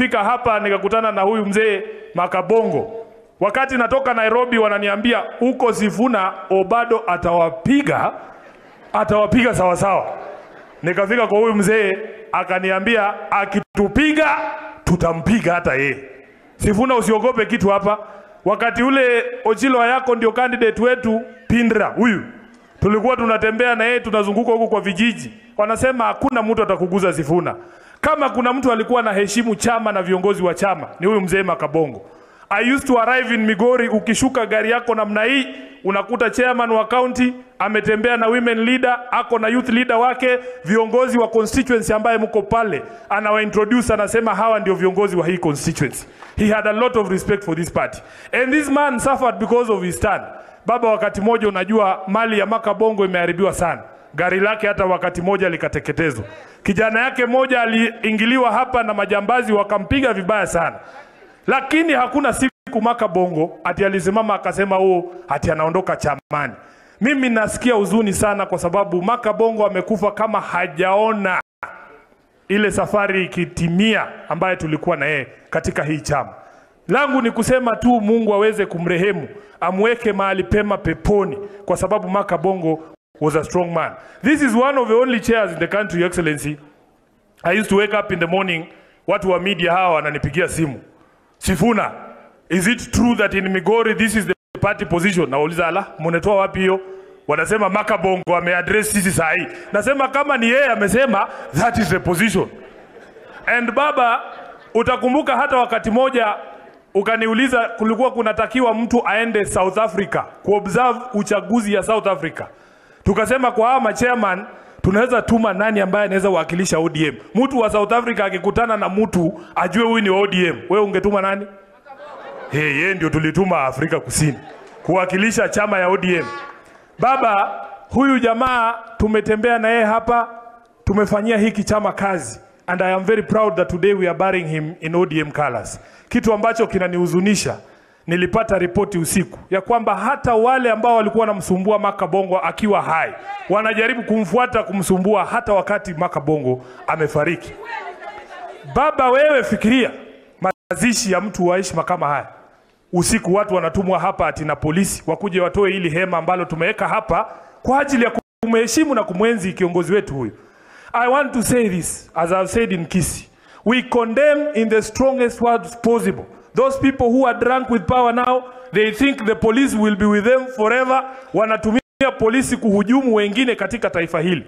Nilifika hapa nikakutana na huyu mzee Makabongo. Wakati natoka Nairobi wananiambia huko Sifuna Obado atawapiga, atawapiga sawa sawa. Nikafika kwa huyu mzee akaniambia akitupiga tutampiga hata yeye. Sifuna usiogope kitu hapa. Wakati ule Ochilo Ayako ndio candidate wetu Pindra huyu. Tulikuwa tunatembea na yeye tunazunguka huko kwa vijiji. Wanasema hakuna mtu atakuguza Sifuna. Kama kuna mtu alikuwa na heshimu chama na viongozi wa chama ni huyu mzee Makabongo. I used to arrive in Migori, ukishuka gari yako namna hii unakuta chairman wa county ametembea na women leader, ako na youth leader wake, viongozi wa constituency ambaye mko pale, anawa introduce, anasema hawa ndio viongozi wa hii constituency. He had a lot of respect for this party. And this man suffered because of his stand. Baba, wakati moja unajua mali ya Makabongo imeharibiwa sana. Gari lake hata wakati moja likateketezwa. Kijana yake moja aliingiliwa hapa na majambazi wakampiga vibaya sana. Lakini hakuna siku Makabongo ati alisimama akasema oh, ati anaondoka chamani. Mimi nasikia huzuni sana kwa sababu Makabongo amekufa kama hajaona ile safari ikitimia ambaye tulikuwa na yeye katika hii chama. Langu ni kusema tu Mungu aweze kumrehemu, amweke mahali pema peponi, kwa sababu Makabongo was a strong man. This is one of the only chairs in the country, Your Excellency. I used to wake up in the morning, watu wa media hawa wananipigia simu. Sifuna, is it true that in Migori this is the party position? Nauliza ala, mnetoa wapi hiyo? Wanasema Makabongo ameaddress sisi saa hii. Nasema kama ni yeye amesema, that is the position. And baba, utakumbuka hata wakati moja ukaniuliza kulikuwa kunatakiwa mtu aende South Africa kuobserve uchaguzi ya South Africa. Tukasema kwa hawa chairman tunaweza tuma nani ambaye anaweza wakilisha ODM. Mtu wa South Africa akikutana na mtu ajue huyu ni ODM. Wewe ungetuma nani? Hey, yeye ndio tulituma Afrika Kusini kuwakilisha chama ya ODM. Baba, huyu jamaa tumetembea na yeye hapa, tumefanyia hiki chama kazi. And I am very proud that today we are burying him in ODM colors. Kitu ambacho kinanihuzunisha, nilipata ripoti usiku ya kwamba hata wale ambao walikuwa wanamsumbua Makabongo akiwa hai wanajaribu kumfuata kumsumbua hata wakati Makabongo amefariki. Baba, wewe fikiria mazishi ya mtu wa heshima kama haya. Usiku watu wanatumwa hapa ati na polisi wakuje watoe hili hema ambalo tumeweka hapa kwa ajili ya kumheshimu na kumwenzi kiongozi wetu huyu. I want to say this, as I've said in Kisii. We condemn in the strongest words possible those people who are drunk with power now. They think the police will be with them forever. Wanatumia polisi kuhujumu wengine katika taifa hili.